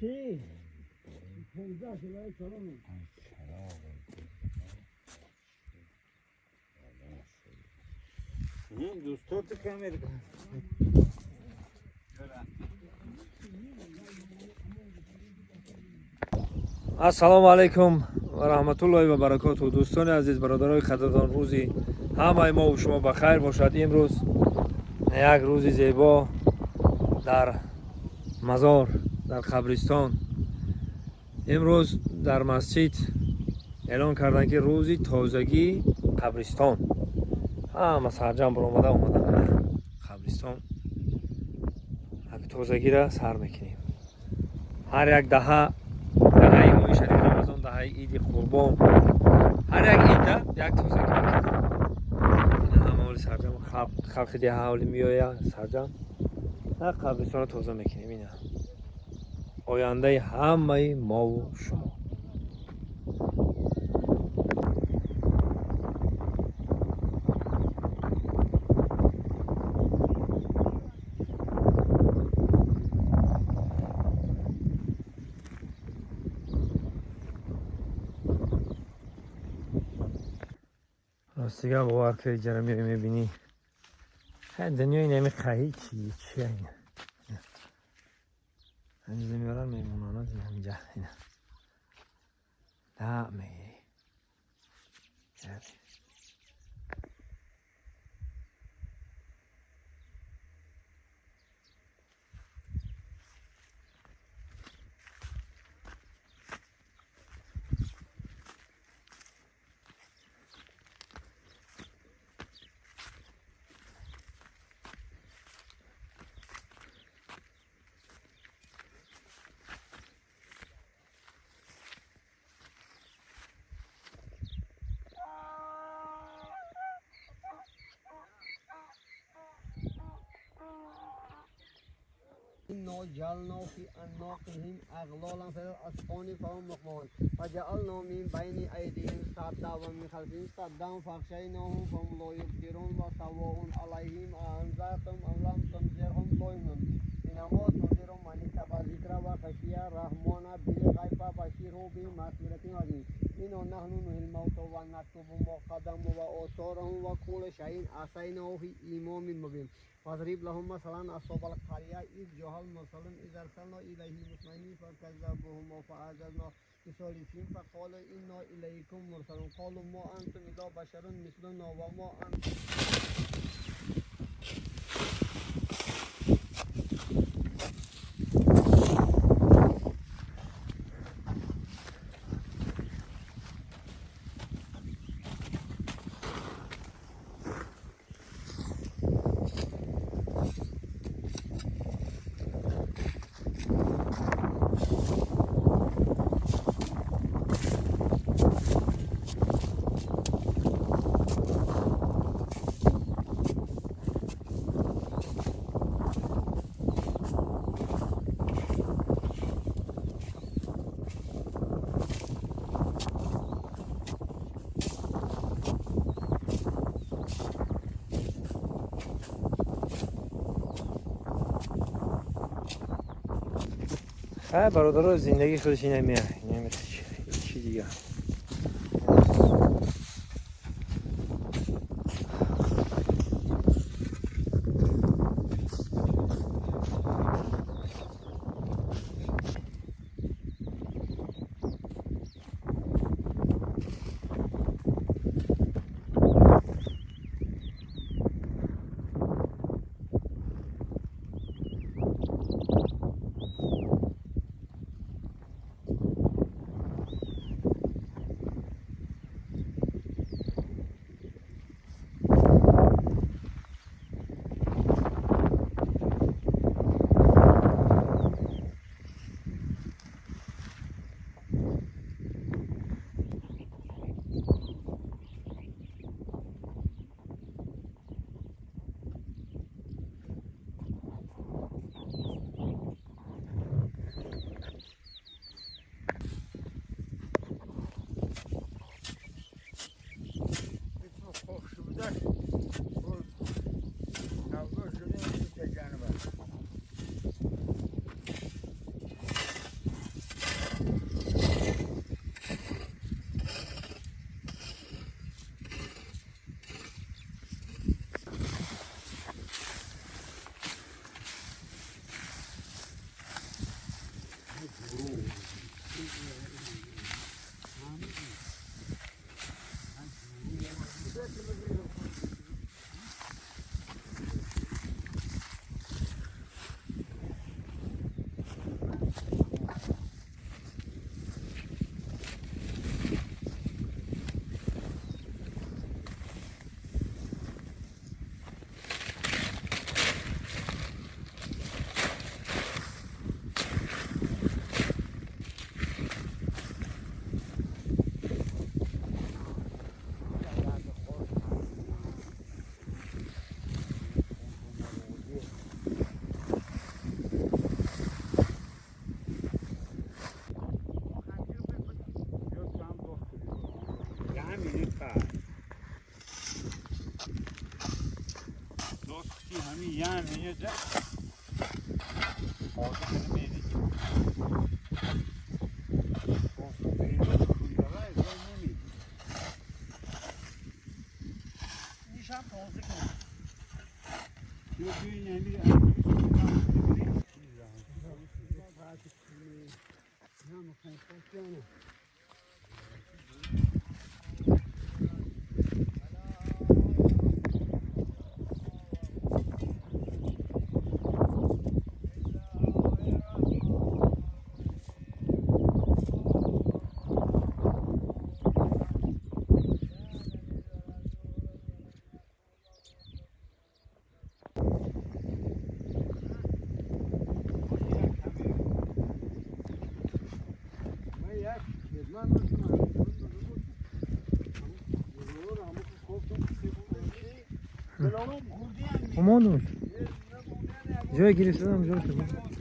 چی؟ 15 کیلو چهارم. دوستات کامل. Ассалому алайкум ва раҳматуллоҳи ва баракотуҳ. Дӯстони азиз, бародарои қадрдон, рӯзи ҳамаи мо шумо ба хайр бошад. Имрӯз як рӯзи зебо дар мазор, дар қабристон. Имрӯз дар масҷид эълон карданд, ки рӯзи тозагии қабристон. Ҳама сарҷам баромада омаданд қабристон. Тозагиро сар мекунем. Ҳар як даҳа, даҳаи моҳи шарифи Рамазон, даҳаи Иди Қурбон, ҳар як идда як тозагӣ мекунем. Ҳама оли сарҷам, халқи деҳа оли меоя сарҷам, қабристонро тоза мекунем. Ина ояндаи ҳамаи мову шумо. Ростига бовар кунед, ҷара меои мебинӣ, дунёи нами қаҳи чи чи ина ҳанӯза меоран мемонанд инҷа, ина да мегирӣ. إنا جعلنا في أعناقهم أغلالا فهي الأذقان فهم مقمحون وجعلنا من بين أيديهم سدا ومن خلفهم سدا فأغشيناهم فهم لا يبصرون وسواء عليهم أأنذرتهم أم لم تنذرهم لا يؤمنون إنما تنذر من اتبع الذكر وخشي الرحمن بالغيب فبشره بمغفرة وأجر إنا نحن نحيي الموتى ونكتب ما قدموا وآثارهم وكل شيء أحصيناه في إمام مبين. واضرب لهم مثلا أصحاب القرية إذ جاء المرسلون إذ أرسلنا إليهم اثنين فكذبوهما فعززنا بثالث فقالوا إنا إليكم مرسلون قالوا ما أنتم إلا بشر مثلنا وما أنتم. Хай, бародаро, зиндагӣ худаш ина меа, чи дига. Омон ҷой гирифтадам ҷой шуд.